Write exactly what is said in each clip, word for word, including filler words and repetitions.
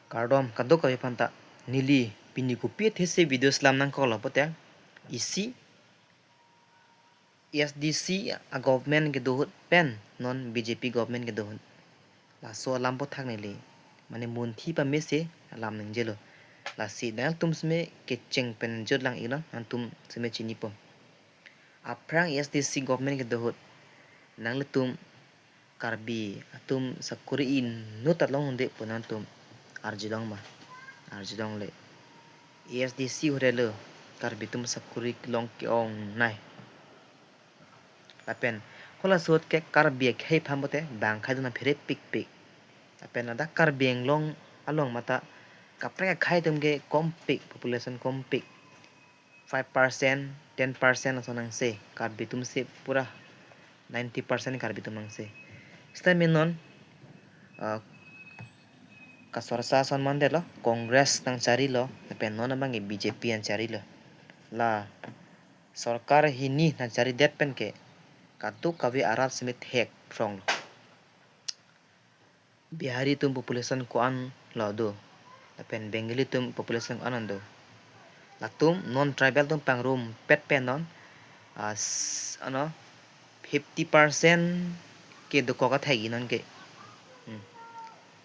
Kardom kadokave aphanta. Neli pini kopi athesi video selam nangkoklo pulote, isi A S D C a government kedo ahut pen non B J P government kedo ahut. Laso alam aphuthak neli mane munthi pamesi alam ningjelo. Lasi nangtum seme kecheng pen jut lang iknon, nangtum seme chinipo. Aphrang A S D C government kedo ahut nanglitum Karbi atum sakori inut ta longde pu nangtum arjulong ma? Arjulongle. A S D C ahut helo Karbi atum sakori long ke-ongnei. Lapen halaso ahut ke Karbi akhei aphan pulote bang akhei dona phere pikpik. Lapen ladak Karbi Anglong along mate kaprek akhei atum ke kompik, population kompik. Five percent, ten percent laso nangsi, Karbi atum si pura ninety percent Karbi atum nangsi. Sitame non, ah, kasorsa ason mandetlo, Congress nangcharilo, lapen non abang ke B J P nangcharilo. La sorkar hini nangcharidet pen ke kadokave arat seme thek phronglo. Bihari atum population ko-an lo do, lapen Bengali atum population ko-an do. Latum non tribal atum pangrumpet pen non, ah, s-, ano, fifty percent ke dokok athai non ke. Hmm.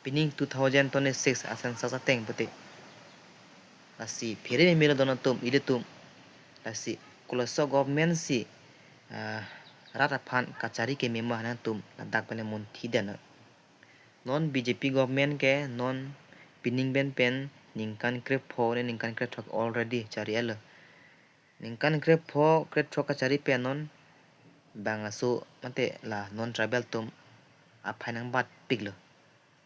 Pining two thousand twenty-six a census ateng pulote. Lasi phere meme lo don atum, ilitum. Lasi koloso government si, ah, rat aphan kachari keme ma nangtum ladak pen munthi den. Non B J P government ke non pining pen pen ningkan krepho ne ningkan krethok already chari-etlo. Ningkan krepho krethok kachari pen non bang aso mate la non tribal atum aphai nangbatpiklo.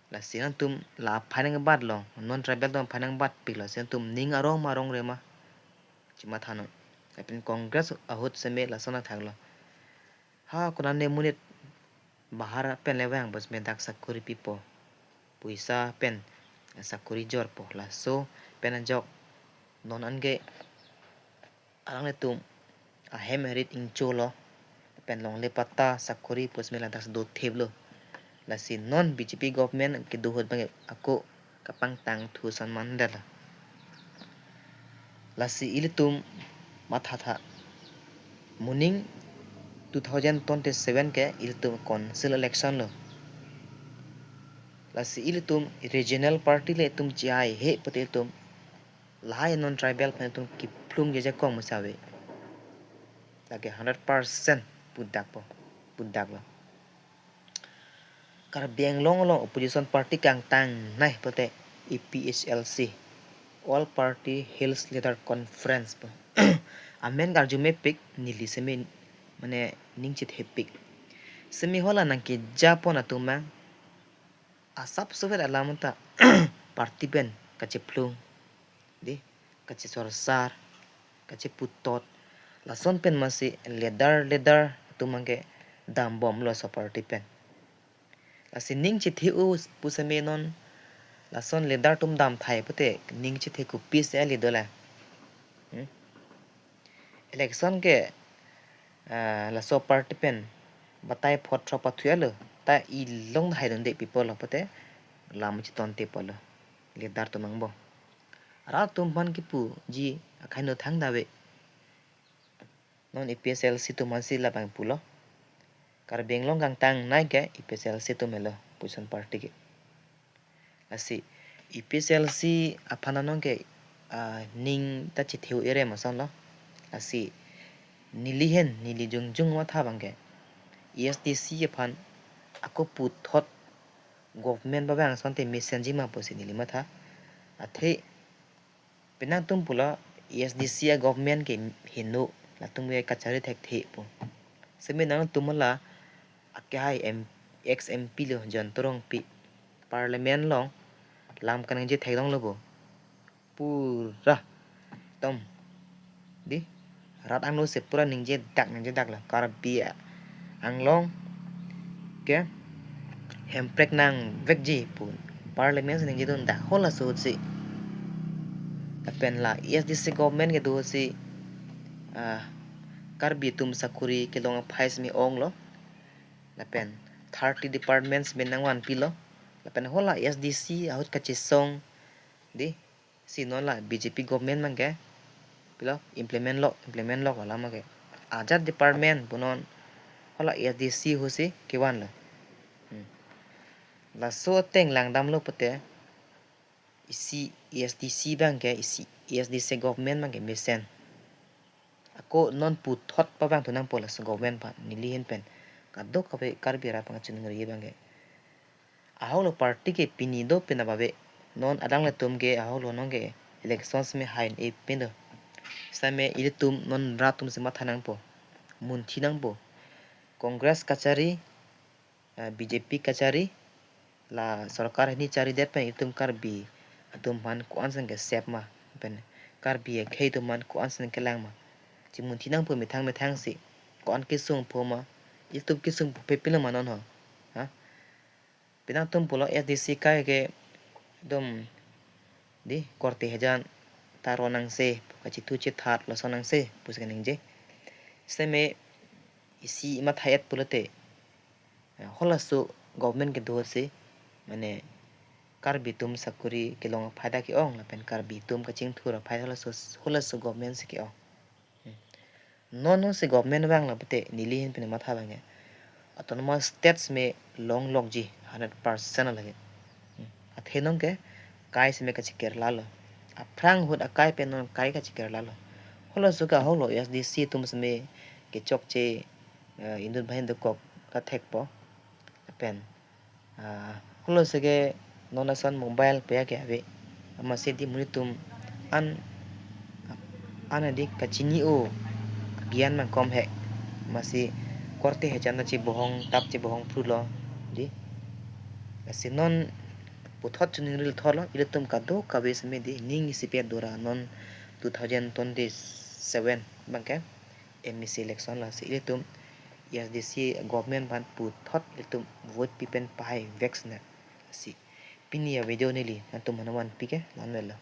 Lasi nangtum la aphai nangbatlo, non tribal atum aphai nangbatpiklo, si nangtum ning arong ma arongre ma? Chimathanon. Lapen Congress ahut seme lason athaklo. Ha, konane monit bahar pen le vang bos me dak sakori pipo. Poisa pen sakori jorpo. Laso pen ajok non anke alanglitum ahem arit ingcholo. Pen longle patta sakori post me ladak si dothiplo. Lasi non B J P government kedo ahut abang ako kapangtangthu ason mandetlo. Lasi ilitum mathatha. Moning two thousand twenty-seven ke ilitum council election lo. Lasi ilitum regional party le itum chihaihe pulote itum lahai non tribal aphan itum kephlungje jakong masa ave. Lake hundred percent pudakpo, pudaklo. Karbi Anglong along opposition party kangtangnei pulote A P H L C, All Party Hills Leader Conference pu. Amen karju mepik, neli seme mane ning chethepik. Seme hala nangkejapon atum ma asap sovet alam ta party pen kachephlung, di, kachesorsar, kacheputot. Lason pen masi leader leader atum abang ke dambomlo laso party pen. Lasi ning chethe-o pu seme non lason leader atum damthai pulote ning chethe kopisi ali dolang. Hmm? Election ke, ah, laso party pen batai phot throk pathu-etlo, ta ilong hai donde people lo pulote lam chiton te polo. Leader atum angbong. Rat atum aphan kipuji akhai no thangta ave. Non A P H L C atum aphansi labang pulo. Karbi Anglong kangtangnei ke A P H L C atum helo, opposition party ke. Lasi A P H L C aphan anong ke, ah, ning ta chethe-o ere ma asonlo. Lasi neli hen, neli jongjong matha abang ke A S D C aphan ako puthot government abang asonte mesenji ma pusi neli matha. Athe penang atum pulo A S D C a government ke heno, latum ke kachari thekthe pu. Seme nangtum la akehai M-, ex M P lo Jayanta Rongpi, parliament along lam kaningje theklonglo bo. Pura tom, di, rat angno si pura ningjedak, ningjedaklo. Karbi Anglong ke Hemprek nangvekji pu parliament si ningjedundak, halaso ahut si. Lapen la A S D C government kedo ahut si, ah, Karbi atum sakori kelong aphai seme onglo. Lapen thirty departments seme nangvanpilo. Lapen hala A S D C ahut kachesong Dei, si non la B J P government abang ke pilo implement lo, implement lo alam ke. Ajat department pu non hala A S D C ahut si kevan lo. Hmm. Laso ateng langdamlo pute isi A S D C abang ke, isi A S D C government abang ke mesen. Ako non puthot pavangthu nangpo laso government aphan, neli ahin pen kadokave Karbi arat aphan kachiningri abang ke. Ahok lo party ke pini do pina bave. Non alanglitum ke ahok lo non ke election seme hai-un-e pin do. Seme ilitum non rat atum si matha nangpo. Munthi nangpo. Congress kachari, eh, B J P kachari, la sorkar hini charidet pen itum Karbi atum aphan ko-an si kesep ma, pen Karbi akhei atum aphan ko-an si kelang ma. Chimunthi nangpo methang methang si. Ko-an kesung po ma, itum kesung po pe pilo ma non ho. Ha? Penang atum pulo A S D C akai ke dom dei korte hajan ta ro nangse, kachethu chethat lason nangse pusi kaningje. Seme isi matha-et pulote, eh, halaso government kedo si, mane Karbi atum sakuri kelong aphai ta ke-ong lapen Karbi atum kachingthur aphai halaso, halaso government si ke-ong. Hmm. Non non si government vanglo pute neli ahin pen matha abang ke autonomous state seme longlokji hundred percent lake. Hmm. Athe non ke kai seme kachikerla lo. Aphrang ahut akai pen non kai kachikerla lo. Halaso ke ahok lo A S D C atum seme kechokche, eh, inut banghini dokok ta thekpo. Lapen, ah, halaso ke non ason mobile puya ke ave. Amatsi dei monit atum an, an dei kachini-o agyan abang kom he. Amatsi korte hajan ta chebohong tap chebohong phru lo dei. Lasi non puthot chiningri thotlo, ilitum kadokave seme dei ning isipi adora non two thousand twenty-seven abang ke M A C election, lasi ilitum A S D C government aphan puthot ilitum vote pi pen pahai vek sena. Lasi pini avideo neli nangtum aphan vanpi ke la-an lo.